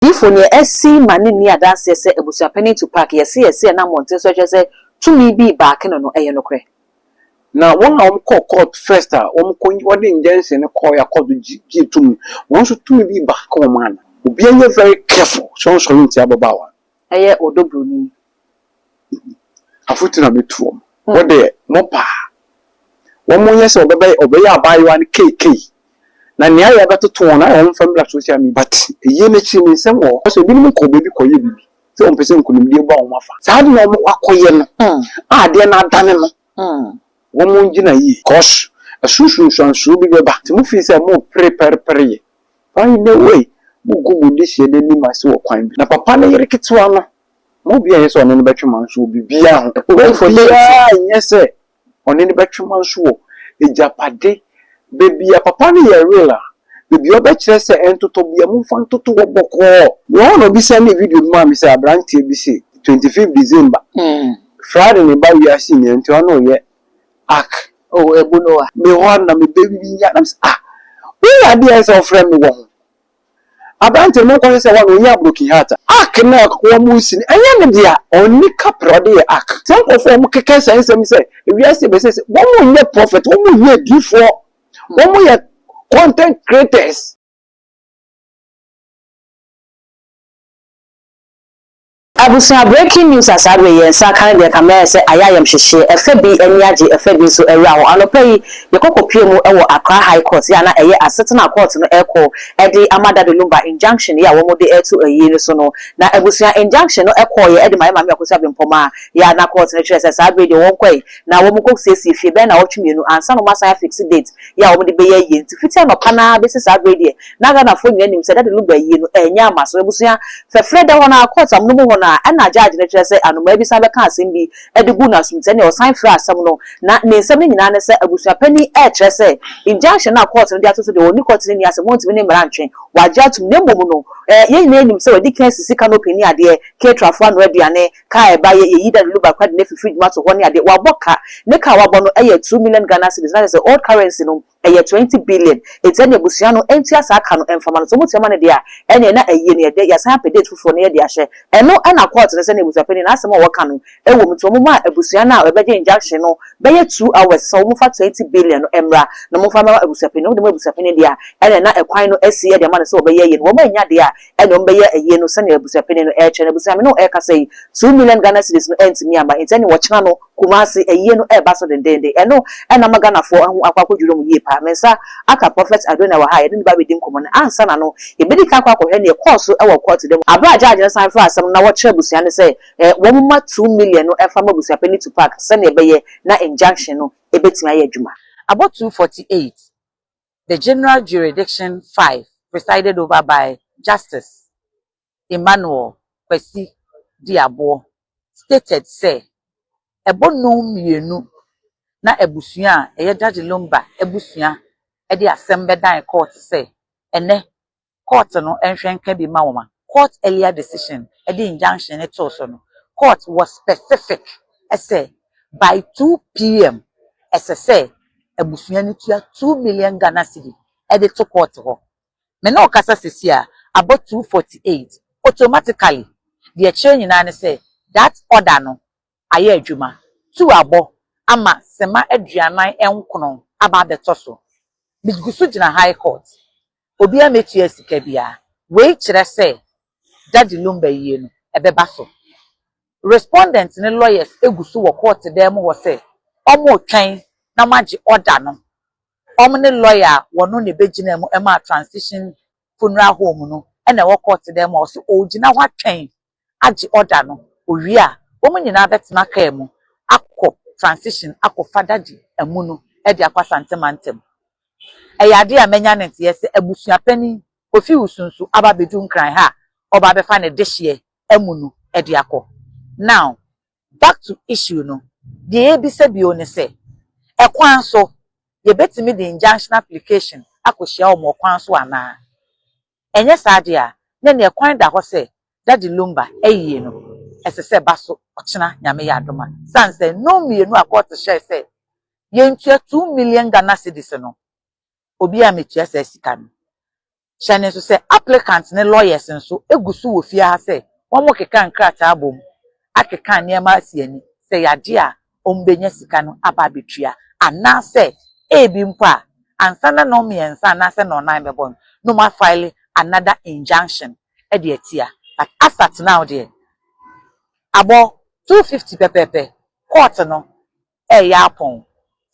Difo nea asi ma ne nni adanseɛ sɛ abusuapanin Tupac yɛse yɛse ɛnam mmɔnten so ɛkyerɛ sɛ tumi bi baake no no ɛyɛ nokorɛ. Na wɔn a wɔkɔɔ court first a wɔkɔ wɔde injunction no kɔɔ a court gye tom, wɔn nso tumi bi baake wɔn ana. Obiara nyɛ very careful sɛ ɔnsɔre ntia ababaawa. Ɛyɛ Ɔdɔ Broni. Afotu na metu wɔn. Wɔde mo paa. Wɔn nyɛ sɛ ɔbɛbɛ ɔbɛyɛ abaayewa no keekei. Na nea ayɛ bɛtoto wɔn ayɛ wɔn mfa mmra social media. But eyie n'akyi ne nsɛm wɔ hɔ. Sɛ ebinom kɔ baabi kɔyɛ biribi sɛ wɔn pɛ sɛ nkonimdie bɔ a wɔn afa. Saa de na wɔn akɔyɛ no a adeɛ no adane no. Wɔn gyina yie. 'Cause ɛsunsunsuansuo bi bɛba. Nti mo fi sɛ mo pere pɛrepɛre yɛ. Find a way. Mo gu mo de hyia n'anim ase wɔ kwan bi. Na papa ne yere ketewa no, mo obi a nyɛ sɛ ɔne no bɛtwe ma nso wɔ biribiara ho. Obiara nyɛ sɛ ɔne no bɛtwe ma nso wɔ agyapade. Beebi a papa no yɛ real a, beebi a ɔbɛkyerɛ sɛ ɛntotɔ bia momfa ntoto hɔ bɔkɔɔ. Wɔn na obi send video bi maa me sɛ aberanteɛ bi se 25 December, Friday ne ba wiase nyinaa nti ɔno yɛ ark. Oh, ebu Noah. Me hɔ na me bɛ bi nya na me sɛ, ah, woyɛ adeɛ sɛ ɔfrɛ me wɔ ho. Aberanteɛ no nkɔhwɛ sɛ wɔn ɔnyɛ broken heart. Ark na wɔn mu si no ɛnyɛ ne dea, ɔnni kapra ɔde yɛ ark. Sɛ nkurɔfoɔ wɔn keka sɛ nsɛm sɛ ewiase bɛsɛ sɛ wɔn nyɛ prophet, wɔn nyɛ adiifoɔ, wɔn yɛ content creators. Abusua, breaking news asabe yɛn nsa kan deɛ kamara sɛ ayɛ ayɛmhyehyeɛ, ɛfɛ bi ani agye, ɛfɛ bi nso ɛwura hɔ. Anɔpa yi yɛkɔkɔpie mu ɛwɔ Accra High Court yɛ ana ɛyɛ asetena court no ɛkɔ ɛde ama Daddy Lumba injunction yɛ a wɔn de ɛto ayie no so no. Na abusua, injunction no ɛkɔɔ yɛ ɛde ma yɛ maame Akosua Bempɔma yɛ ana court no kyerɛ sɛ saa abere deɛ wɔn kɔɛ na wɔn kɔ siesie fie bɛn na wɔtwe 2 ansa na wɔn asan afix date yɛ a wɔn de bɛyɛ ayie. Nti fiti anɔpa naa bɛsi saa abere deɛ, na Ghanafoɔ nyinaa nim sɛ Daddy Lumba ayie no ɛnyɛ ama so. Abusua, fɛfrɛ da hɔ na court amono mu hɔ na ɛna judge no kyerɛ sɛ anomaa bi san bɛka asɛm bi ɛde gu n'asom nti ɛnna ɔsan frɛ asɛm no. Na ne nsɛm no nyinaa ne sɛ abusuapanin ɛrekyerɛ sɛ injunction a court no de ato so deɛ, wɔn court no ni asɛm, wɔntumi ne mmara ntwe, wagye atum. Na mmom no yɛn nyinaa nim sɛ wɔde kan sisi canopy ne adeɛ, catererfoɔ ano aduane kaa ɛba yɛ yɛyi Daddy Lumba kora de ne fifiri dwuma to hɔ ne adeɛ, wabɔ ka ne ka wabɔ no ɛyɛ 2 million Ghana cedis, na kyerɛ sɛ old currency no ɛyɛ 20 billion. Eti ɛna abusua no ntua saa ka no mfama no so, wɔn tua ma no deɛ a, ɛna ɛna ɛyie no yɛde yɛsan apɛ date foforɔ no yɛde ahyɛ ɛno. Ɛna court no sɛ ne abusuapanin n'asɛm a wɔka no ɛwɔ mu, nti wɔn mu a abusua no a ɛbɛgye injunction no bɛyɛ 2 hours sɛ wɔn fa 20 billion no mmra na wɔn fa ma abusuapanin. Wɔn de ma abusuapanin deɛ a, ɛna ɛna ɛkwan no asi ɛde ama no sɛ wɔbɛyɛ yie no. Wɔn anya deɛ a, ɛna wɔn bɛyɛ ɛyie no sɛnea abusuapanin no ɛrekyerɛ no. Abusua no ɛrekasa yi, 2 million Ghana cedis no ɛntumi ama, nti ɛne wɔkyena no Kumasi ɛyie no ɛreba so dendenden. Ɛno ɛna ama Ghanafoɔ ɛho akɔ akɔdwuro mu yie paa. Me nsa aka Prophet Adona wɔ ha a yɛde ne ba bɛdi nkɔmmɔ no. Ansa na no yɛbɛdi ka akɔ akɔhwɛ neɛ ɛkɔɔ so ɛwɔ court dɛm abere a judge no san fa asɛm no na wɔkyerɛ abusua no sɛ wɔn ma 2 million no ɛfa ma abusuapanin Tupac sɛnea ɛbɛyɛ na injunction no ɛbɛtumi ayɛ adwuma. About 248, the General Jurisdiction 5, presided over by Justice Emmanuel Kwesi Diabo, stated sɛ ɛbɔ nnɔn 2 na abusua a ɛyɛ Daddy Lumba abusua de asɛm bɛdan court sɛ ɛnɛ court no nhwɛ nka bi ma wɔn a court earlier decision de injunction no too so no, court was specific sɛ by 2 p.m. ɛsɛ sɛ abusua no tua 2 million Ghana cedi de to court hɔ. Me ne ɔkasa sisi a abɔ 2:48, automatically deɛ ɛkyerɛ nyinaa ne sɛ that order no ayɛ adwuma. 2 abɔ ama sema 49 aba abɛtɔ so. Megu so gyina high court, obiara mɛtua sika biara. Wei kyerɛ sɛ Daddy Lumba yie no ɛbɛba so. Respondent ne lawyers egu so wɔ court dan mu hɔ sɛ wɔn retwɛn na wɔagye order no. Wɔn ne lawyer a wɔno na ebɛgyina mu ɛma Transition Funeral Home no ɛna ɛwɔ court dan mu a ɔso ɔgyina hɔ atwɛn agye order no. Owie a, wɔn nyinaa bɛtena kaa mu akɔ Transition akɔfa Daddy amu no ɛde akɔ Asantemantam. Ɛyɛ adeɛ a mɛnya ne nteɛ sɛ abusuapanin Kofi Wusu nso aba abɛdu Nkran ha a ɔba abɛfa ne dehyeɛ amu no ɛde akɔ. Now back to issue no, deɛ yɛbisa bio ne sɛ ɛkwan so yɛbɛtumi de injunction application akɔhyia wɔn ɔkwan so anaa? Ɛnyɛ saa deɛ a, na nea kwan da hɔ sɛ Daddy Lumba ayie no ɛsɛ sɛ ɛba so ɔkyena, Nyame yɛ adom a, san sɛ nnɔn 2 a court hyɛɛ sɛ yɛntua 2 million Ghana cedis no, obi a metua saa sika no. Hyɛ no nso sɛ applicant ne lawyers nso gu so wɔ fie ha sɛ wɔrekeka nkrataa abom akeka nneɛma asi ani sɛ yɛagye a wɔbɛnya sika no aba abɛtua anaasɛ ebi mpo a ansa na nnɔn mmiɛnsa anaasɛ nnɔnnan bɛbɔ no na wɔn afile another injunction de atia. But as at now deɛ, abɔ 2:50 pɛpɛɛpɛ, court no ɛreyɛ apɔn.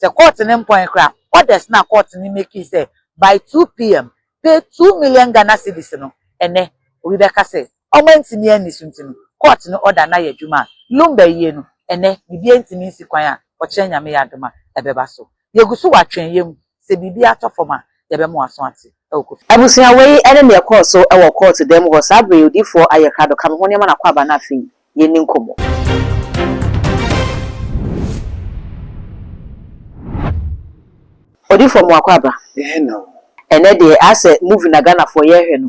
Sɛ court no mpɔn koraa, orders na court no make sɛ by 2 p.m. pay 2 million Ghana cedis no, ɛnɛ obi bɛka sɛ ɔmo ntumi ani so nti no court no order na yɛ adwuma a Lumba yie no ɛnɛ biribi ntumi nsi kwan a ɔkyerɛ. Nyame yɛ adom a ɛbɛba so. Yɛgu so wɔ atwɛnyɛ mu sɛ biribi atɔ fam a yɛbɛma waso ate ɛwɔ Kofi. Abusua, wei ne nea ɛkɔɔ so wɔ court dan mu hɔ saa bere. Odiifoɔ ayɛ krado ka me ho nneɛma na kɔ aba no afei yɛnni nkɔmmɔ. Odiifoɔ mu akɔ aba. Ɛnɛ deɛ asɛ movie na Ghanafoɔ yɛrehwɛ no.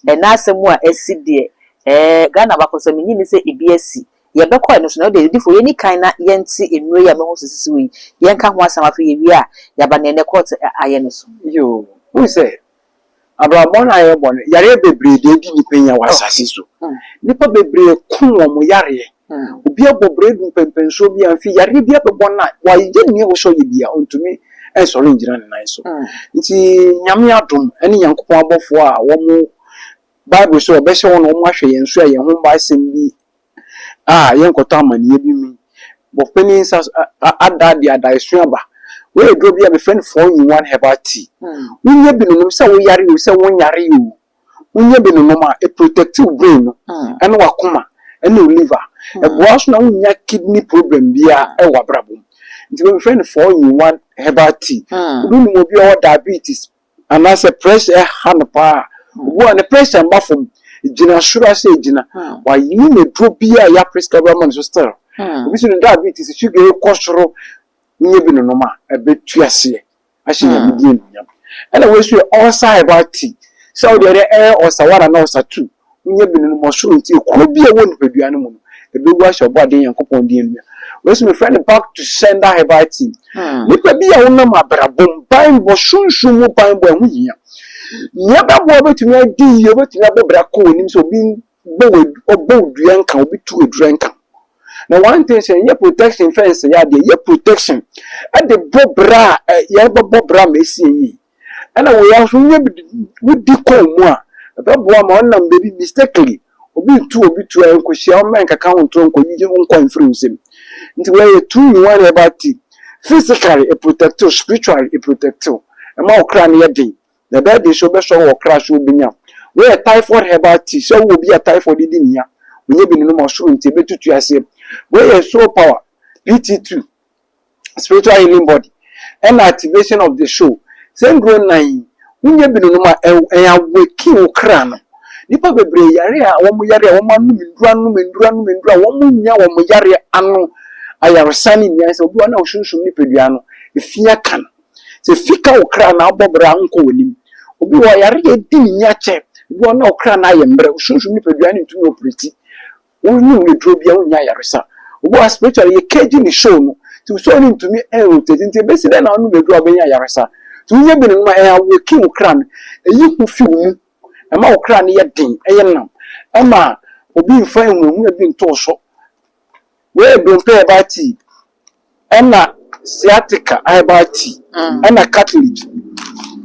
Ɛnɛ asɛm a asi deɛ, Ghana bakɔsɛ menyi ni sɛ ebi asi. Yɛbɛkɔ ɛno so na ɔde odiifoɔ yɛni kan na yɛnte nnuro yi a mehu sisi wɔ yi, yɛnka ho asɛm. Afei yɛwie a yɛaba na ɛnɛ court ayɛ no so. Yoo, wohu sɛ abrabɔ no a yɛbɔ no, yareɛ bebree deɛ edi nipa nya wɔ asase so. Nipa bebree ko wɔn yareɛ. Obi abɔ brɛ mpɛmpɛnsoɔ bi a mfi yareɛ bi abɛbɔ no a wayɛ nea wɔsɔ yɛ bi a ɔntumi ɛnsɔre ngyina ne nan so. Nti Nyame adom ɛne Nyankopɔn abɔfoɔ a wɔn Bible so ɔbɛhyɛ wɔn na wɔn ahwɛ yɛn so a yɛn ho mba asɛm bi a yɛnkɔtɔ amanneɛ bi mu bɔpɛni nsa ada de adaeso aba. Wɔyɛ duro bi a mefrɛ no 4 in 1 herbal tea. Wonyɛ bi nonom sɛ woyare o, sɛ wonyare o, wonyɛ bi nonom a ɛprotect wo brain no ɛne wakoma ɛne wo liver. Ɛboa so na wonya kidney problem biara ɛwɔ abrabɔ mu. Nti mefrɛ no 4 in 1 herbal tea. Obi nim obi a ɔwɔ diabetes anaasɛ pressure ɛha no paa, obi a ne pressure mba fam, gyina soro ase gyina wayi ne duro bi a yɛ prescribe ama no so still. Obi sɛ ne diabetes, sugar kɔ soro, nyɛ bi nonom a ɛbɛtu aseɛ ahyɛ Nyame di anuonyam. Ɛna wei so yɛ ulcer herbal tea. Sɛ wode ɛdɛ ɛyɛ ulcer 1 anaa ulcer 2, wonyɛ bi nonom ɔsoro nti ekuro bi a ɛwɔ nipadua no mu no ɛbɛwu ahyɛ ɔbɔ adeɛ Nyankopɔn di anuonyam. Wei so mefrɛ no back to sender herbal tea. Nipa bi a wonam abrabɔ mu, banbɔ, sunsun mu banbɔ ɛho hia. Nea bɛboa wobɛtumi adi yie, wobɛtumi abɔ bra kɔ w'anim sɛ obi bɔ ɔbɔ wo dua nka, obi tu adura nka. Na one thing sɛ yɛ protection fence yɛ adeɛ yɛ protection ɛde bɔ bra a yɛbɛbɔ bra ma esi yie. Ɛna wei nso nyɛ bi wodi kɔn mu a ɛbɛboa ma ɔnam baabi mistakenly obi ntu obi tu a nkɔhyia ɔmɛ nkaka ho nto nkɔ yi nkɔ mfiri nsam. Nti wɔyɛ 2 in 1 herbal tea. Physically e protect wo, spiritually e protect wo, ɛma wo kra no yɛ den na ɛbɛyɛ den so wobɛsɔre wɔ kra so wobɛnya. Wɔyɛ typhoid herbal tea. Sɛ wowɔ bi a typhoid di nia, onye bi nonom ɔsoro nti ɛbɛtutu aseɛ. Wɔyɛ soul power pt2, spiritual healing body ɛna activation of the soul. Sɛ nduro nan yi wonyɛ bi nonom a ɛyɛ awake wo kra no. Nipa bebree yare a wɔn yare a wɔn anom nduro, anom nduro, anom nduro a wɔn nya wɔn yare ano ayaresa ne nyinaa sɛ obi wa na osunsun nipadua no efi aka no sɛ fi ka wo kra na abɔ bra nkɔ wɔ anim. Obi wɔ yare yɛ di ne nya kyɛ, obi wɔ na ɔkra na ayɛ mmerɛ, osunsun nipadua no ntumi operate. Wonum ne duro bia wonya ayaresa. Obi wɔ spiritual yɛ cage ne soul no nti soul no ntumi ɛnrotate nti ebesi dɛ na ɔnum aduro a ɔbɛnya ayaresa. Nti wonya bi no ma ɛyɛ awake wo kra no, ɛyi ho fi wo mu, ɛma wo kra no yɛ den, ɛyɛ nam, ɛma obi nfa ehunahuna bi ntoo so. Wɔyɛ dompe herbal tea ɛna sciatica herbal tea ɛna cartilage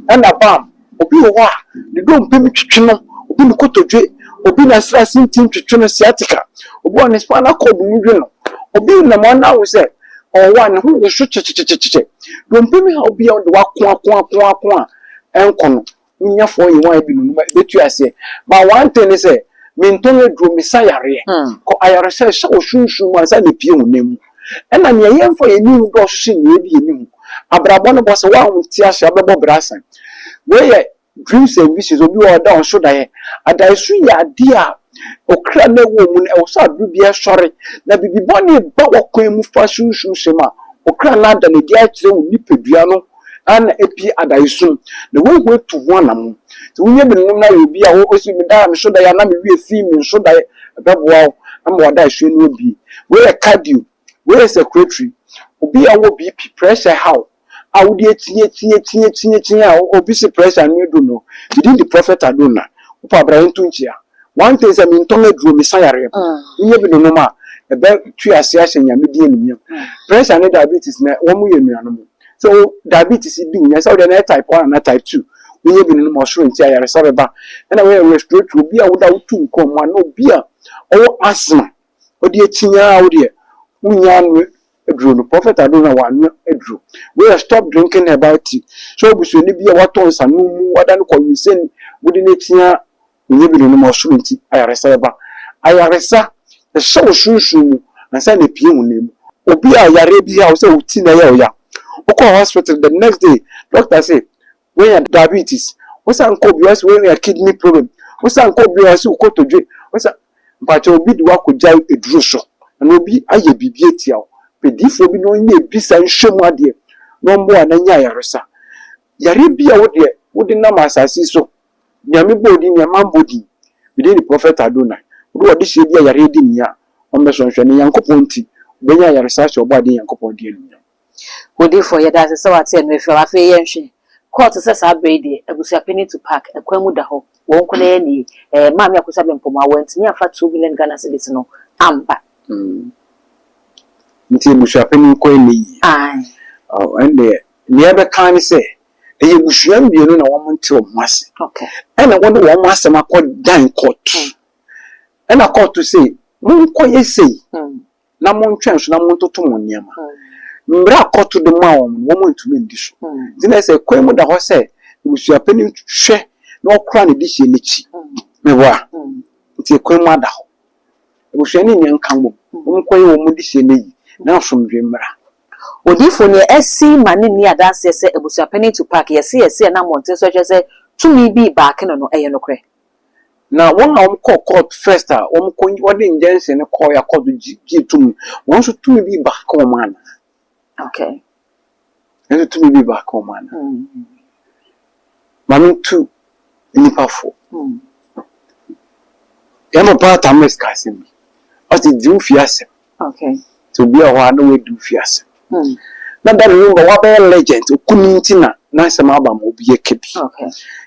ɛna balm. Obi wɔ hɔ a ne dompe mu twitwi no, obi ne kotodwe, obi n'asrase ntim twitwi no, sciatica. Obi wɔ ne spinal cord mu dwe no, obi nam ɔno awo sɛ ɔwɔ a ne ho woso kyekyekyekyekye. Dompe mu ha obi a ɔde wako ako ako ako a ɛnkɔ no, wonya 4 in 1 bi no ebetu aseɛ. But one thing ne sɛ mentɔn aduro, mesa yareɛ kɔ ayaresa ɛhyɛ wɔ sunsun mu ansa na epie honam mu. Ɛna nea yɛmfa yɛn ni ho dɔɔso so nea ebi yɛn ni ho abrabɔ no bɔ sɛ wɔn a te ase abɛbɔ bra asan. Wɔyɛ dreams and visions. Obi wɔ ɔda ɔnso daeɛ. Adaeso yɛ adeɛ a okra na ɛwɔ mu no ɛwɔ sɛ abere bi ɛsɔre na bibi bɔne ba wɔ kwan mu fa sunsun sɛm a okra na ada n'adi akyerɛ wo nipadua no ana epie adaeso na wohu etu ho anam. Nti wonyɛ bi nom na yɛ obi a wosi mi da mi so daeɛ na mi wie fi mi nso daeɛ, ɛbɛboa wo ama wadaeso no abie. Wɔyɛ cardio, wɔyɛ circulatory. Obi a wɔ BP, pressure haw. a wode akyi akyi akyi akyi akyi a obi se pressure no adu no, within the prophet Adona, wopɛ abra yɛnto nkyia. One thing sɛ mentɔn aduro, mesa yareɛ. Wonyɛ bi nonom a, ɛbɛtu ase ahyɛ Nyame din animuonyam. Pressure ne diabetes na wɔn yɛ nuanom. Sɛ wo diabetes di wo nya sɛ wode na ɛyɛ type 1 anaa type 2, wonyɛ bi nonom a, ɔsoro nti ayaresa bɛba. Ɛna wɔyɛ respiratory, obi a woda wotu nkɔn mu anaa obi a ɔwɔ asthma, ɔde akyi nyaa wo deɛ wonya ano aduro no, prophet Adona wano aduro. Wɔyɛ stop drinking herbal tea. So obusuani bi a watɔ nsanom mu wada no kɔwinsɛni wode n'akyia, wonyɛ bi nonom a, ɔsoro nti ayaresa bɛba. Ayaresa ɛhyɛ wo sunsun mu ansa na epie honam mu. Obi a yareɛ bi a wo sɛ wo ti na ɛyɛ wo ya, wokɔ hospital, the next day doctor say wonya diabetes, wosan kɔ obi ɔsɛ wonya kidney problem, wosan kɔ obi ɔsɛ wo kotodwe, wosan mpakyɛ obi de wakɔgya eduro so na obi ayɛ biribi atia wo, pɛdiifoɔ bi na ɔnyɛ ebisa nhwɛ mu adeɛ na ɔmmoa na nya ayaresa. Yare bi a wodeɛ wode nam asase yi so, Nyame bɔ odin, nea mambɔ din, within the prophet Adonai, wode wɔde hyɛ bi a yare di ne nya, ɔmmɛsɔ nhwɛ ne Nyankopɔn nti wobɛnya ayaresa ahyɛ ɔbɔ adeɛ Nyankopɔn di anuonyam. Odiifoɔ, yɛda ase sɛ wate ɛno afiri hɔ. Afei yɛnhwɛ court sɛ saa berɛ yi deɛ, abusuapanin to park ɛkwan mu da hɔ, wɔn nko na yɛ nie. Maame Akosua Bempɔmɔ a wɔntumi amfa 2 million Ghana cedis no amba. Nti abusuapanin kɔ ɛnɛ yie. Ae. Ɛndeɛ nea ɛbɛka ne sɛ ɛyɛ abusua mmienu na wɔn nte wɔn ho ase ɛna wɔde wɔn asɛm akɔ dan court, ɛna court sɛ monkɔyɛ sei na montwɛn so na montoto mo nneɛma. Mmerɛ a court de maa wɔn no, wɔn ntumi ndi so. Nti na sɛ kwan mu da hɔ sɛ abusuapanin hwɛ na ɔkora ne de hyɛ n'akyi meboa. Nti kwan mu ada hɔ, abusua no nyɛ nka mbom wɔn nkɔyɛ wɔn de hyɛ n'ayi na asomdwe mmra. Odiifoɔ, nea ɛsi ma ne nni adanseɛ sɛ abusuapanin to park yɛse ɛna mmɔnten so ɛhwɛ sɛ tumi bi baake no, ɛyɛ nokorɛ? Na wɔn a wɔn kɔ court first a wɔn kɔ wɔde injunction no kɔɔ yɛ court gye tum, wɔn nso tumi bi baako wɔn ana? Wɔn nso tumi bi baako wɔn ana? Maame tu nipa fo. Yɛn papa Atamis ka asɛm bi, ɔsi di wo fie asɛm. Nti obi a hɔ a na wadi wo fie asɛm. Na Daddy Lumba wabɛyɛ legend okuni nti na n'asɛm aba ma obi yɛ ka bi.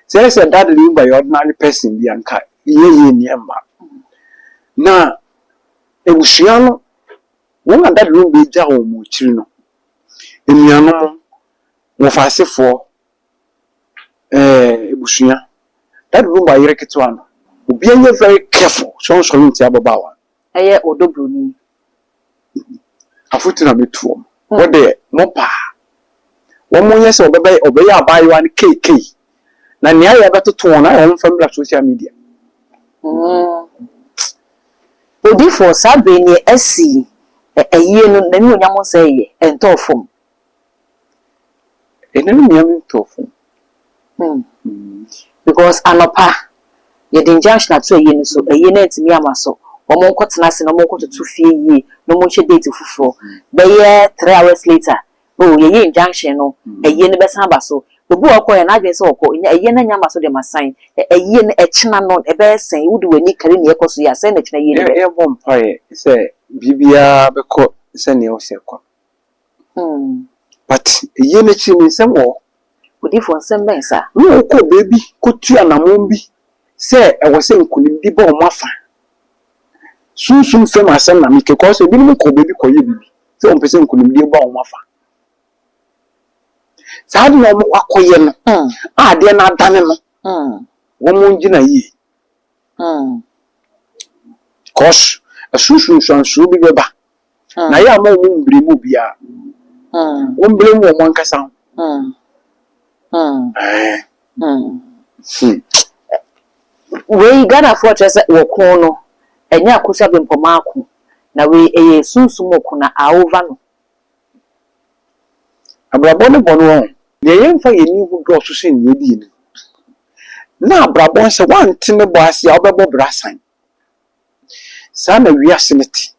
Sɛ ɛsɛ Daddy Lumba yɛ ordinary person bi anka yɛ nneɛma na abusua no, wɔn a Daddy Lumba gya wɔn akyiri no, nnuanom, wɔfaasefoɔ, abusua, Daddy Lumba yere ketewa no, obiara nyɛ very careful sɛ ɔnsɔre nti ababaawa. Ɛyɛ Ɔdɔ Broni. Afotu na metu wɔn, wɔde mo paa wɔn nyɛ sɛ ɔbɛbɛ ɔbɛyɛ abaayewa no keikei na nea ayɛ bɛtoto wɔn ayɛ wɔn mfa mbra social media. Odiifoɔ, saa bere nea asi ɛyie no, n'ani onyam nsɛ yɛ ɛntɔɔ fam. Ɛna no nea mentɔɔ fam. Because anɔpa yɛde injunction ato ayie no so, ayie no antumi ama so, wɔn nkɔtena ase na wɔn nkɔtoto fie yie na wɔn nhyɛ date foforɔ. Bɛyɛ 3 hours later, oh, yɛyɛ injunction no, ayie no bɛsan aba so. Obi wɔ ɔkɔ yɛ n'adwene sɛ ɔkɔ nya ayie no anya ama so de ma san ayie no ɛkyina no ɛbɛyɛ sɛn? Wode w'ani kari nea ɛkɔ so yɛ asɛn na ɛkyina ayie no bɛ. Yɛbɔ mpaeɛ sɛ biribiara bɛkɔ sɛnea ɛwɔ sɛ ɛkɔ, but ɛyie no akyi no nsɛm wɔ hɔ. Odiifoɔ, nsɛm bɛn saa? Ne wokɔ baabi kɔtu anammɔn bi sɛ ɛwɔ sɛ nkonimdi bɔ ɔmo afa sunsum fam asɛm na meke kɔ sɛ ebinom kɔ baabi kɔyɛ biribi sɛ wɔmpɛ sɛ nkonimdie bɔ ɔmo afa saa de na ɔmo akɔyɛ no a adeɛ no adane no, wɔn gyina yie cause ɛso nsunsuansoɔ bi bɛba na yɛ ama wɔn mbere mu biara wɔn mbere mu wɔn ankasa ho. Ɛɛ. Wei Ghanafoɔ kyerɛ sɛ wɔko no ɛnyɛ Akosua Bempɔma ako na wei ɛyɛ sunsum ɔko na aova no. Abrabɔ no bɔ no wɔn deɛ yɛmfa yɛn ani ho dɔɔso sɛ nea edi yɛn na abrabɔ sɛ wante ne bɔ ase a wobɛbɔ bra san saa na wiase no te.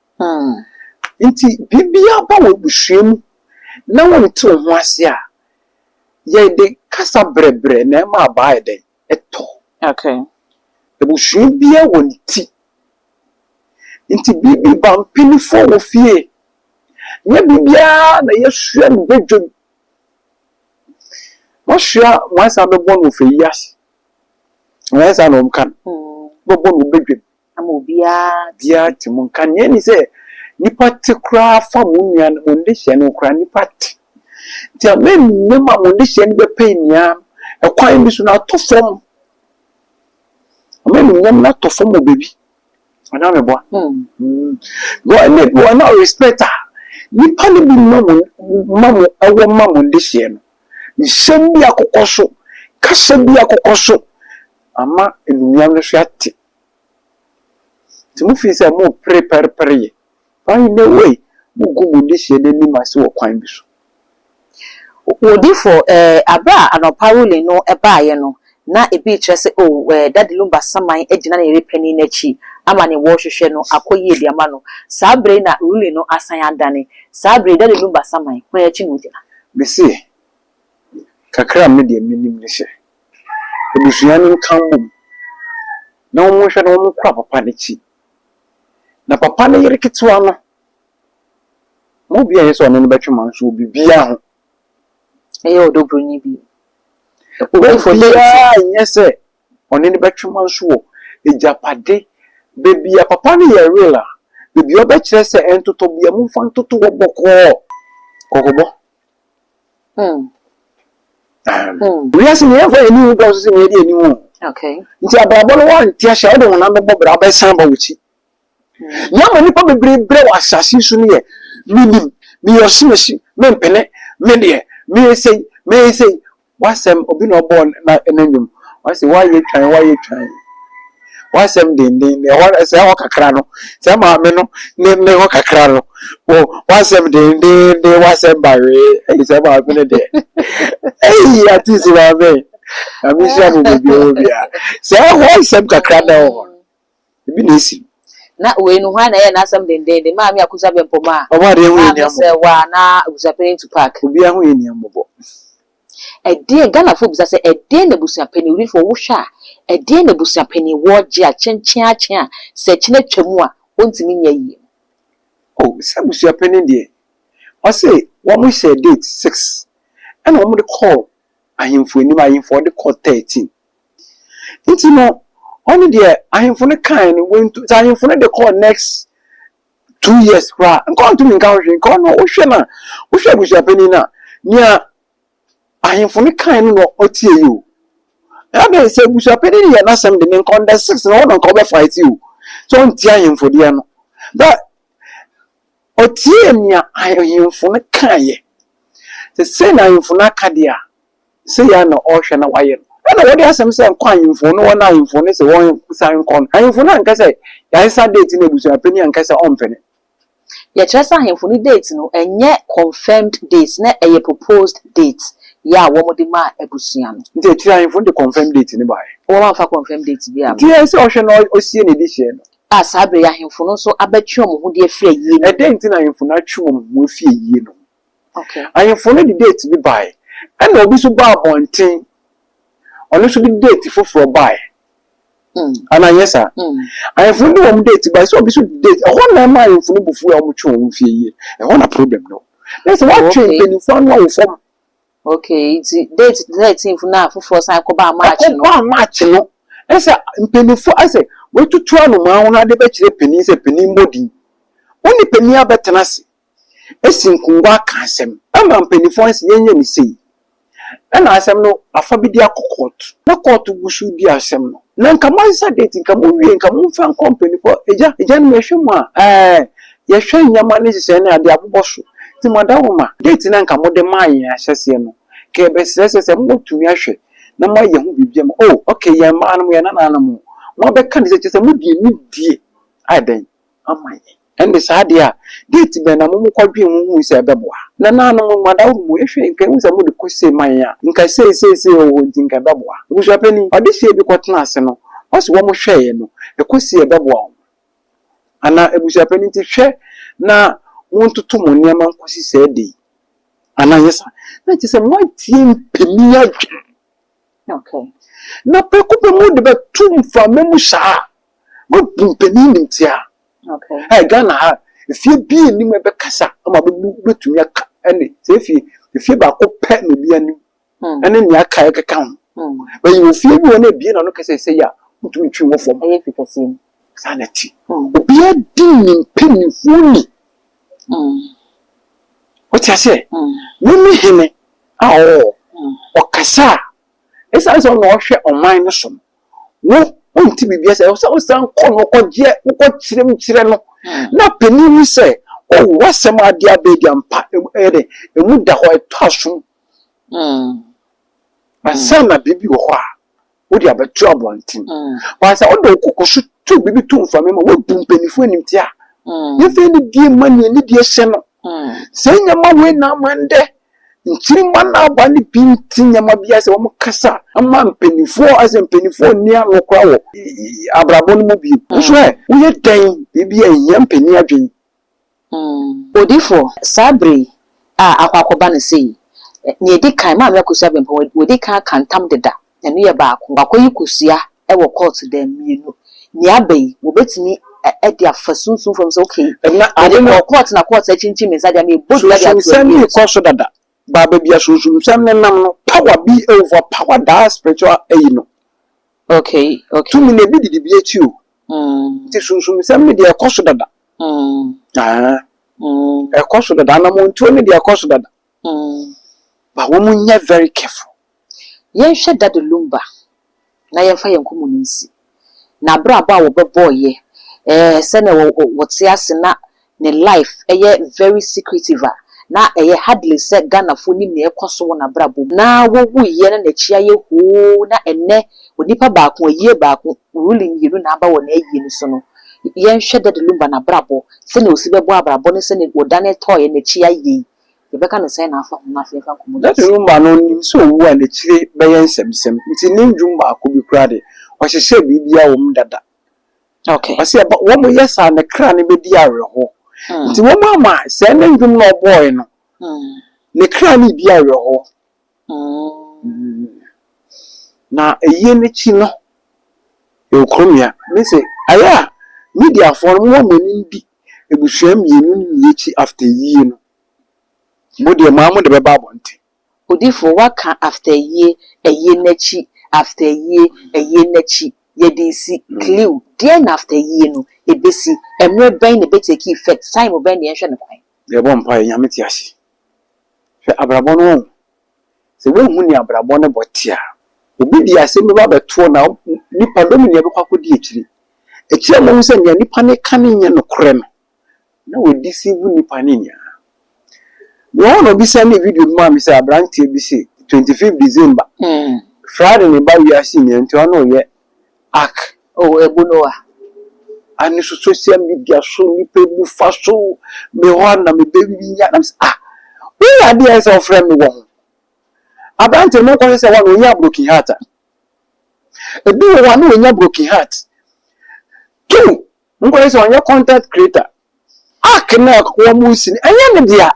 Nti biribiara ba wɔ abusua mu na wɔnte wo ho ase a, yɛde kasa brɛbrɛ na ɛma abaa yɛ dɛn ɛtɔ. Abusua biara wɔ ne ti, nti biribi ba, mpanimfoɔ wɔ fie, nyɛ biribiara na yɛsua no badwam. Moasoa mo asan bɛbɔ no wɔ fɛ yi ase. Ɛnyɛ saa na wɔka no. Bɛbɔ no wɔ badwam. Ama obiara te. Obiara te mo nka. Nea ɛne sɛ nnipa te koraa fa mo nua no, mo ndehyeɛ no ho koraa nnipa te. Nti ama nneɛma a mo ndehyeɛ no bɛpɛ nyinaa ɛkwan bi so no atɔ fam. Ama animuonyam no atɔ fam wɔ baabi. Anaa meboa? Because ɛnna ebi wɔ na respect a nipa no bi ma mo ma mo ɛwɔ ma mo ndehyeɛ no. Nsɛm bi akokɔ so, kasa bi akokɔ so ama animuonyam no so ate. Nti mo feel sɛ mo pere pɛrepɛre yɛ. But in a way, mo gu mo dehyeɛ no anim ase wɔ kwan bi so. Odifo, eh, aber a anɔpa ruling no baeɛ no, na ebi rekyerɛ sɛ oh, eh, Daddy Lumba saman agyina ne yere panin no akyi ama nea wɔrehwehwɛ no akɔ yie de ama no. Saa bere yi na ruling no asan adane. Saa bere yi, Daddy Lumba saman, hwan akyi na ogyina? Mese, kakra a me deɛ menim ne sɛ, abusua no nka mmom na wɔnhwɛ na wɔnkora papa no akyi. Na papa no yere ketewa no, ma obi a ɛyɛ sɛ ɔne no bɛtwe manso wɔ biribiara ho. Ɛyɛ ɔdɔ buroni bi. Obiara nyɛ sɛ ɔne no bɛtwe manso wɔ agyapade. Baabi a papa no yɛ real a, baabi a ɔbɛkyerɛ sɛ ɛntotɔ bia momfa ntoto hɔ bɔkɔɔ. Kɔkɔbɔ. Wiase no yɛmfa yɛn ani hu dɔɔso sɛ nea yɛde yɛn ani hu. Nti abrabɔ no woante ahyɛ a wode honam bɛbɔ bra wobɛsan aba w'akyi. Nea ama nnipa bebree brɛ wɔ asase yi so no yɛ, Minim, meyɛ ɔsomasi, mempene, me deɛ, meyɛ sei, meyɛ sei. W'asɛm, obi na ɔbɔɔ na ne nnwom, ɔse woayɛ twan, woayɛ twan, w'asɛm denden, ɛhɔ sɛ ɛhɔ kakra no, sɛ maame no ne ne hɔ kakra no, wo w'asɛm dendenden, w'asɛm bawee, ɛyi sɛ maame no deɛ, ɛyi atisi maame, maame nhyira mo baabi ɔwɔ biara, sɛ ɛhɔ nsɛm kakra na ɛwɔ hɔ no. Ebi na esi. Na wei no hwan na ɛyɛ n'asɛm dendeenden? Maame Akosua Bempoma, Ɔbɔ adeɛ ho yɛ Maame nea mmɔbɔ. Serwaa anaa Abusuapanin Tupac? Obiara ho yɛ nea mmɔbɔ. Ɛdeɛn, Ghanafoɔ bisa sɛ ɛdeɛn na abusuapanin, odiyifoɔ wohwɛ a, ɛdeɛn na abusuapanin wɔ gye a kyenkyeakyee a sɛ kyena twa mu a ɔntumi nyɛ yie no? Oh, sɛ abusuapanin deɛ, ɔse wɔn hyɛɛ date 6 ɛna wɔn de kɔɔ ahemfo anim, ahemfo a wɔde kɔɔ 13. Nti no, ɔno deɛ ahemfo no kae no, wɔntu sɛ ahemfo no de kɔɔ next 2 years koraa, nka ɔntumi nka ho hwee. Nka ɔno wohwɛ no a, wohwɛ abusuapanin no a, nea ahemfo no kae no na ɔtie yi o. Ɛna sɛ abusuapanin no yɛ n'asɛm de ne nka on the 6 na ɔno nka ɔbɛfight o. Sɛ ɔntie ahemfo deɛ no. But ɔtie nea ahemfo no kaeɛ. Sɛ sei na ahemfo no aka deɛ a, sei ara na ɔrehwɛ na wayɛ no. Ɛna wɔde asɛm sɛ nkɔ ahemfo no hɔ na ahemfo no sɛ wɔnsan nkɔ no. Ahemfo no anka sɛ yɛasesa date no abusuapanin anka sɛ ɔmpene. Yɛkyerɛ sɛ ahemfo no date no ɛnyɛ confirmed date na ɛyɛ proposed date yɛ a wɔde maa abusua no. Nti akyire ahemfo no de confirmed date no baeɛ. Wɔn amfa confirmed date bi amma. Nti ɛyɛ sɛ ɔhwɛ na ɔsie ne dehyeɛ no. A saa berɛ yi ahemfo no nso abɛtwe wɔn ho de afiri ayie no mu. Ɛdɛn nti na ahemfo no atwe wɔn ho afi ayie no ho? Ahemfo no de date bi baeɛ, ɛnna obi nso baa abɔnten, ɔno nso de date foforɔ baeɛ. Anaa anyɛ saa? Ahemfo no de wɔn date baeɛ, sɛ obi nso de date, ɛhɔ na ɛma ahemfo no bo fuiɛ a wɔtwe wɔn ho fie yie. Ɛhɔ na problem no wɔ. Na sɛ woatwe mpanimfoɔ ano awo fam. Okay, nti date 13th no a foforɔ san kɔbaa March no. Ɛkɔbaa March no, ɛsɛ sɛ mpanimfoɔ asɛ wɔatutu anomaa ho no ade bɛkyerɛ panin sɛ panin mmɔ din. Wo ne panin abɛtena ase asi nkongua aka asɛm ama mpanimfoɔ ayɛ sɛ yɛnyɛ no sei. Ɛna asɛm no afa bi de akɔ kɔɔto. Na kɔɔto gu so di asɛm no. Na nka moasesa date nka mowie nka momfa nkɔ mpanimfoɔ agya agya no yɛhwɛ mu a ɛɛ yɛhwɛ nneɛma ne nhyehyɛe ne adeɛ abobɔ so nti mo adawoma date no a nka mode maa yɛn ahyɛseɛ no nka yɛbɛsrɛ sɛ sɛ mobɛtumi ahwɛ na moayɛ ho biribi ama oh okay yɛn mmaa no mo yɛn nananom mo moabɛka ne sɛ kyerɛ sɛ mode anidie ayɛ dɛn ama yɛn. Ɛnde saa deɛ a, date bɛn na mokɔdwen ho hui sɛ ɛbɛboa? Nananom, mo adaworo mu, yɛhwɛ nka yɛhu sɛ mode kɔ sei ma yɛn a, nka sei sei sei wɔ hɔ nti nka ɛbɛboa. Abusuapanin, ɔdehyeɛ bi kɔtena ase no, ɔse wɔn hwɛeɛ no, ɛkɔ sei a ɛbɛboa wɔn. Anaa abusuapanin nti hwɛ na montoto mo nneɛma nkɔsi saa da yi. Anaa nyɛ saa? Na kyerɛ sɛ moatie mpanin adwene. Okay. Na prɛko pɛ mode bɛto mframa mu saa a, moabu mpanin nimtia. Okay. Ɛ Ghana ha, efie bi nnim ɛbɛkasa ama bɛbu bɛtumi aka ɛne sɛ efie efie baako pɛ na obi anim. Ɛne nea aka ɛkeka ho. Bɛyɛ wɔ fie bi wɔ na ebie n'ano kɛsɛ sɛ yɛ a wotumi ntwi wɔ fam. Ɛyɛ fi kɛseɛ mu. Saa na ɛte. Obiara di ne mpanimfoɔ ni. Wote aseɛ? Meme hene a ɔwɔ hɔ, ɔkasa a, ɛsiane sɛ ɔno na ɔhwɛ ɔman no so no, wo wonte biribi ase. Ɛwɔ sɛ wosan kɔ no kɔgye wokɔkyerɛ mu kyerɛ no na panin hu sɛ oh, w'asɛm a ade aba adi ampa, ɛyɛ dɛ emu da hɔ, ɛtɔ asom. Ansa na biribi wɔ hɔ a wode abɛto abɔnten. But sɛ wode wo koko so to biribi to mframa mu a, woabu mpanimfoɔ animtia. Yɛmfa anidie mma nea anidie hyɛ no. Saa nneɛma wei na ama ndɛ nkyirimma no aba no bi nte nneɛma bi ase. Wɔn kasa ama mpanimfoɔ asɛ mpanimfoɔ nni ano koraa wɔ abrabɔ no mu bio. Nso ɛ woyɛ dɛn biribi a ɛhia mpanin adwene. Odiyifoɔ, saa berɛ yi a akɔ akɔba no sei, nea ɛdi kan, Maame Akosua Bempɔn, wadi kan aka ntam deda, ɛno yɛ baako. Wakɔyi kosua wɔ kɔɔto dan mmienu. Nea aba yi, wɔbɛtumi de afa sunsum fam sɛ okay, Na ade mede no kɔɔ kɔɔto na kɔɔto akyinkyim me nsa deɛ, mebɔ dua de ato sunsumsɛm awie no so. rekɔ so dada. Baa baabi a sunsumsɛm no nam no, power bi overpower that spiritual ayi no. Tumi no ebi didi bi akyi o. Nti sunsumsɛm no deɛ, ɛkɔ so dada. Ah, ɛkɔ so dada. Anamontuo no deɛ, ɛkɔ so dada. But wɔn nyɛ very careful. Yɛnhwɛ Daddy Lumba na yɛmfa yɛn nkɔmmɔ no nsi. N'abrabɔ a wɔbɛbɔɔyɛ, sɛnea wɔte ase na ne life ɛyɛ very secretive a na ɛyɛ hardly sɛ Ghanafoɔ nim nea ɛkɔ so wɔ n'abrabɔ mu. Na wɔwuiɛ na n'akyi ayɛ hoo na ɛnnɛ onipa baako, ayie baako, ruling mmienu na aba wɔ n'ayie no so no. Yɛnhwɛ Daddy Lumba n'abrabɔ, sɛnea osi bɛbɔ abrabɔ ne sɛnea wɔdane tɔɔyɛ n'akyi ayɛ yi. Yɛbɛka no sɛn na afa ho na afei yɛmfa nkɔmmɔ no Daddy nsi? Lumba no, nim sɛ owu a n'akyire bɛyɛ nsɛmsɛm. Nti ne ndwom baako bi koraa de, ɔhyehyɛ biribiara wɔ mu dada. Ɔsɛ ɛba wɔn yɛ saa, ne kra no bɛdi awerɛhoɔ. Nti wɔn ama sɛ ne ndwom na ɔbɔɔɛ no, ne kra no di awerɛhoɔ. Na eyie n'akyi no, yɛwɔ kurom me sɛ ayɛ a mediafoɔ no, mo mo ani di ebusua mmienu no nyɛ akyi after yie no. Mo deɛ, mo a mo de bɛba abɔnten. Odiyifoɔ, waka after yie, ɛyie n'akyi, after yie, ɛyie n'akyi, yɛde si clue deɛ na after yie no ebesi, mmerɛ bɛn na ebe take effect, time bɛn na yɛhwɛ ne kwan? Yɛbɔ mpaeɛ, Nyame te ase. Hwɛ, abrabɔ no wɔn sɛ woahu ne abrabɔ no bɔ te a, obi de asɛm bi ba bɛtoɔ na nipa dɔm nea bɛkɔ akɔdi akyiri akyiri a mohu sɛ nea nipa no ka no nyɛ nokorɛ no na wɔdi sivu nipa no nyinaa. Wɔn na obi send video bi maa me sɛ aberanteɛ bi se 25 December Friday ne ba wiase nyinaa, nti ɔno yɛ ark. Oh, ebu Noah. Ane so social media so nipa bu fa so me hɔ na me bɛ nya na sɛ ah, woyɛ adeɛ sɛ ɔfrɛ me wɔ ho. Aberanteɛ no nkɔhwɛ sɛ wɔn onya broken heart a ebi wɔ hɔ a na onya broken heart two, nkɔhwɛ sɛ ɔnyɛ content creator. Ark na wɔn mu si no, ɛnyɛ ne dea,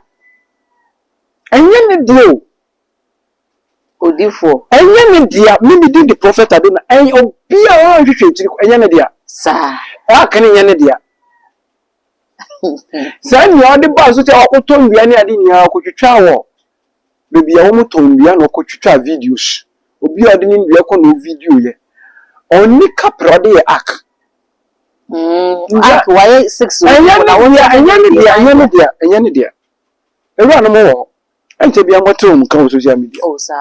ɛnyɛ ne dea o. Odiyifoɔ. Ɛnyɛ ne dea. Mimi di the prophet ade na ɛnyɛ obiara nhwehwɛ akyiri, ɛnyɛ ne dea. Saa. Ark no nyɛ ne dea. Saa nea ɔde baa so sɛ ɔkɔtɔ nnua ne ade nyinaa, ɔkɔtwitwa wɔ baabi a wɔn tɔn nnua na ɔkɔtwitwa videos. Obi a ɔde ne nnua kɔ na ɔvideo yɛ, ɔnni kapra ɔde yɛ ark. Ark wayɛ six o. Ɛnyɛ ne dea, ɛnyɛ ne dea, ɛnyɛ ne dea, ɛnyɛ ne dea. Ewura no mo wɔ hɔ, ɛnkyɛ bi amɔtɛ wɔn ka wɔ social media. Oh, saa.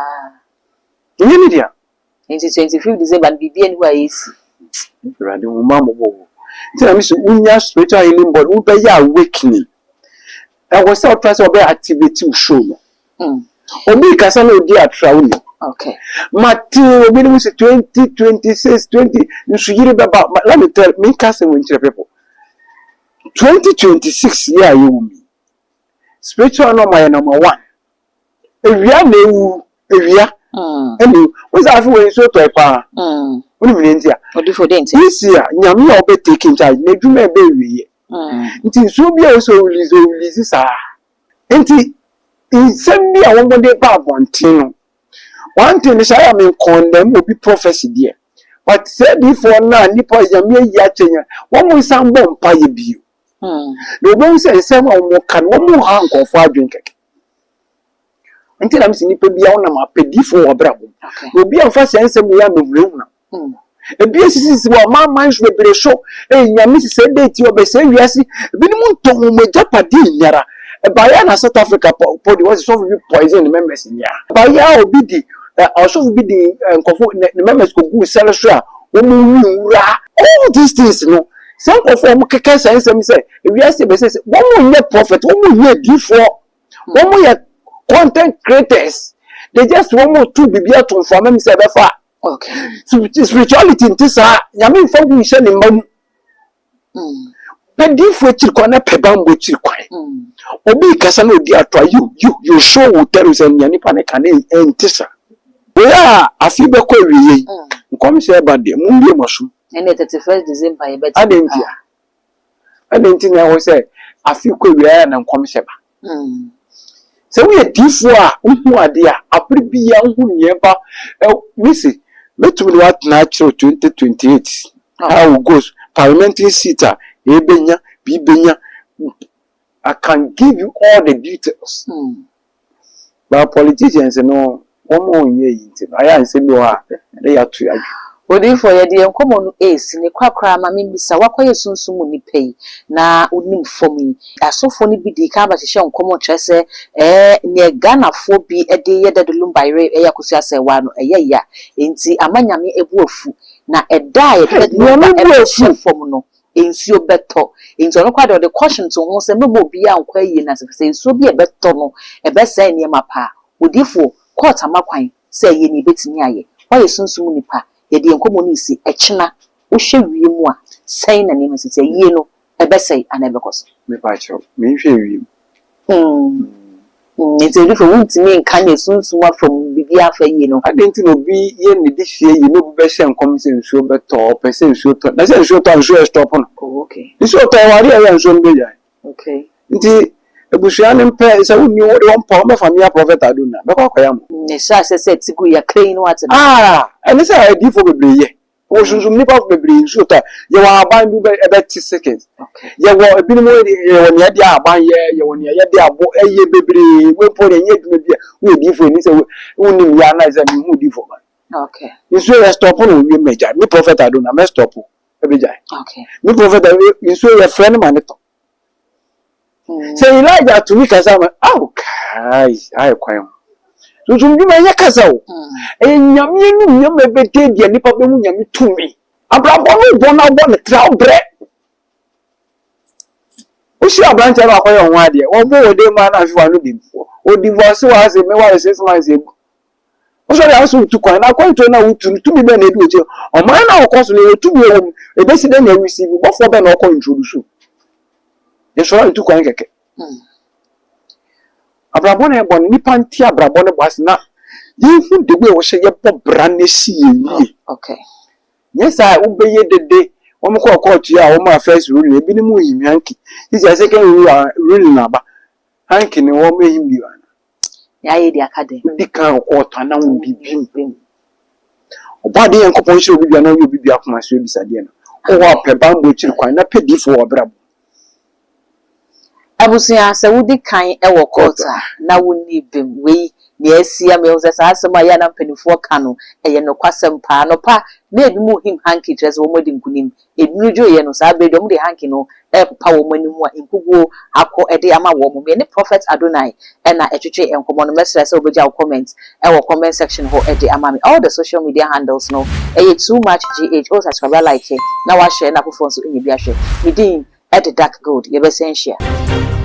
Ɛnyɛ ne dea. Nti 25 December no, biribi ani hɔ a yɛsi? Awurade hu ma mmɔbɔ o. Nti na mi sɛ wonya spiritual healing body, wobɛyɛ awakening, ɛwɔ sɛ ɔtra sɛ ɔbɛyɛ activate wo show no. Obi kasa na odi atra wo ni. Mate obi no sɛ 2026 20 nsuyiri bɛba. Let me tell, me nka asɛm wɔ nkyerɛ people. 2026 yɛ a yɛwɔ mu yi, spiritual no ɔma yɛ number one. Ewia na ewu, ewia ɛna ewu. Wɔn sɛ afi wɔ nsuo tɔ paa. Wɔn mu nti a Odiyifoɔ, de nti? This year, Nyame a ɔbɛ take in charge n'adwuma ɛbɛ ewie. Nti nsuo bi a wɔsɛ ɔrelease, ɔrelease saa. Nti nsɛm bi a wɔn de ba abɔnten no, one thing sɛ ayɛ mi condemn obi prophecy deɛ, but sɛ adiifoɔ no a nipa Nyame ayi akyɛ yɛn, wɔn mo nsan bɔ mpa yɛ bio na wɔbɛhu sɛ nsɛm a wɔn ka no, wɔn ha nkɔfoɔ adwene kɛkɛ. Nti na mese nipa biara wonam apɛ diifoɔ wɔ w'abrabɔ mu. Na obi amfa saa nsɛm wei ammɛhunahuna wo. Ebi asisisisi wɔ amanaman so bebree so. Ee, Nyame sesɛɛ date ɔbɛsɛe wiase. Ebinom ntɔn wɔn agyapadeɛ nyinara. Ɛbaeɛ a na South Africa po po de wɔse sɔfo bi poison ne members nyinaa. Ɛbaeɛ a obi de ɔsɔfo bi de nkurɔfo ne ne members kɔguu sɛre so a wɔn wi nwura. All these things no, saa nkurɔfoɔ a wɔkeka saa nsɛm sɛ wiase bɛsɛe sɛ wɔn nyɛ prophet, wɔn nyɛ adiyifoɔ. Wɔn yɛ content creators. They just wɔn to biribi ato mframa mu sɛ ɛbɛfa. Spirituality nte saa. Nyame nfa hu nhyɛ ne mma mu. Pɛ diifo akyiri kwan na pɛ bambɔ akyiri kwan. Obi kasa na odi ato a you you your show will tell you sɛ nea nipa ne ka no ɛnte saa. Wei a afe bɛkɔ awieɛ yi, nkɔmhyɛ ɛba deɛ, mommue mo asom. Ɛnneɛ 31st December yɛbɛte Adɛn bi ntia? paa. Adɛn nti na ɛwɔ sɛ afe kɔ awieɛ a na nkɔmhyɛ ba? Sɛ woyɛ diifoɔ a wohu adeɛ a, abere biara wohu nea ɛba. Mese, mɛtumi de woatena akyerɛw 2028 how it goes, parliamentary seat a ɛbɛnya, bi bɛnya. I can give you all the details. But politicians no, wɔn nyɛ yi nti no, ayɛ a nsɛm bi wɔ hɔ a, na yɛato yɛn adwene. Odiyifoɔ, yɛde yɛn nkɔmmɔ no resi ne korakora ma memmisa, woakɔyɛ sunsum mu nipa yi, na wonim fam yi, asɔfoɔ no bi dii kan bɛhyehyɛ nkɔm kyerɛ sɛ ɛɛ neɛ Ghanafoɔ bi de yɛ Daddy Lumba yere ɛyɛ Akosua Asɛewaa no, ɛyɛ ya, enti ama Nyame bo afu, na ɛda a yɛde Daddy Lumba bɛhyɛ fam no, nsuo bɛtɔ. Enti ɔno koraa deɛ ɔde caution too ho sɛ mɛmma obiara nkɔ ayie no ase, sɛ nsuo bi a ɛbɛtɔ no, ɛbɛsɛe nneɛma paa. Odiyifoɔ, court ama kwan sɛ ɛyɛ nea ebetumi ayɛ. Woayɛ sunsum mu nipa. Yɛde yɛn nkɔmmɔ no resi. Ɛkyena, wohwɛ wiem a, sɛn na nneɛma si te? Ayie no, ɛbɛsɛe anaa ɛbɛkɔ so? Mepa kyɛw, menhwɛɛ wiem. Mm. Mm, nti odifo, wontumi nka nea sunsum afa mu, biribiara afa yie no. Adɛn nti na obi yɛ ne dehyeɛ yie na obi bɛhyɛ nkɔm sɛ nsuo bɛtɔ, ɔpɛ sɛ nsuo tɔ, na sɛ nsuo tɔ a nsuo ɛstɔpo no? Oh, okay. Nsuo tɔ a, ɛwɔ adeɛ a ɛyɛ a nsuo no bɛgyae. Okay. Nti abusua no mpɛ sɛ wonni wo de wɔn pɔ wɔbɛfa mea Prophet Aduna bɛkɔ akɔyɛ ama wo. Ne hyɛ aseɛ sɛ ti gu yakra yi no ate no. Ah ɛne sɛ adiyifoɔ bebree yɛ wɔ sunsum nipa bebree nsuo tɔ a yɛwɔ ahaban bi ɛbɛte seconds yɛwɔ ebinom yɛwɔ nea yɛde ahaban yɛ yɛwɔ nea yɛde abo ɛyɛ bebree wei mpo deɛ ɛnyɛ adwuma bi a woyɛ diyifoɔ ɛni sɛ wonim yɛ anaa sɛ mehu diyifoɔ ba nsuo yɛ stop no wɔ wiem agya me Prophet Aduna mɛ stop ɛbɛgyae me Prophet nsuo yɛfrɛ no ma ne tɔ. Sɛ Elijah tumi kasa ma aw kai ayɛ kwan ho. Sunsum dwuma ɛnyɛ kasa o. Ɛyɛ nyame anum nyame ɛbɛda adi a nipa bɛhu nyame tumi. Abrabɔ no bɔ na wobɔ no tra wobrɛ. Wohyia aberanteɛ na wakɔyɛ wo ho adeɛ wɔbɔ wɔ dan mu a na ahwehwɛ w'ano dim. Wɔ divorce wo ase meware 6 months agu. Wosɔre a wosɛ wotu kwan na akwantuo no a wotu no tumi bɛn na ɛdi w'akyi? Ɔman no a wokɔ so no ɛwɔ tumi ɛwɔ mu ɛbɛsi dɛn na ɛreceive bɔfoɔ bɛn na ɔkɔ introduce wo? Yɛsɔre a ntu kwan kɛkɛ. Abrabɔ na yɛbɔ no nipa nte abrabɔ no bɔ ase na yɛnhu the way wɔhyɛ yɛbɔ bra no si yɛn yie. Nyɛ saa a wobɛyɛ dede wɔn kɔɔ kɔɔto yi a wɔn a first ruling ebinom nhim hanky sisi a second ruling aba hanky ne wɔn ehim bio ana. Yɛayɛ de aka dɛn? Wodi kan wɔ kɔɔto anaa wo biribi mu. Ɔbɔadeɛ Nyankopɔn nhyira obi bia na ɔnyɛ obi bia akoma so abisadeɛ no. Wowɔ hɔ a pɛ banbɔ akyiri kwan na pɛ diifo wɔ w'abrabɔ mu. Abusua, sɛ wodi kan wɔ court a, na wonni bem. Wei, nea asi ama yɛahu sɛ saa asɛm a ɛyɛ a na mpanimfoɔ ka no, ɛyɛ nokwasɛm paa. Anɔpa, na ebinom rehim hanky kyerɛ sɛ wɔadi nkonim. Eduru dwoeɛ no, saa berɛ yi deɛ wɔde hanky no repopa wɔn anim a nkuguo akɔ de ama wɔn. Me ne Prophet Adonai na ɛtwetwe nkɔmmɔ no. Mɛsrɛ sɛ wobɛgya wo comment wɔ comment section hɔ de ama me. All the social media handles no, ɛyɛ Too Much GH. O subscribe, like na wahyɛ na afoforɔ nso anya bi ahwɛ. Me din de Dark Gold. Yɛbɛsan hyia.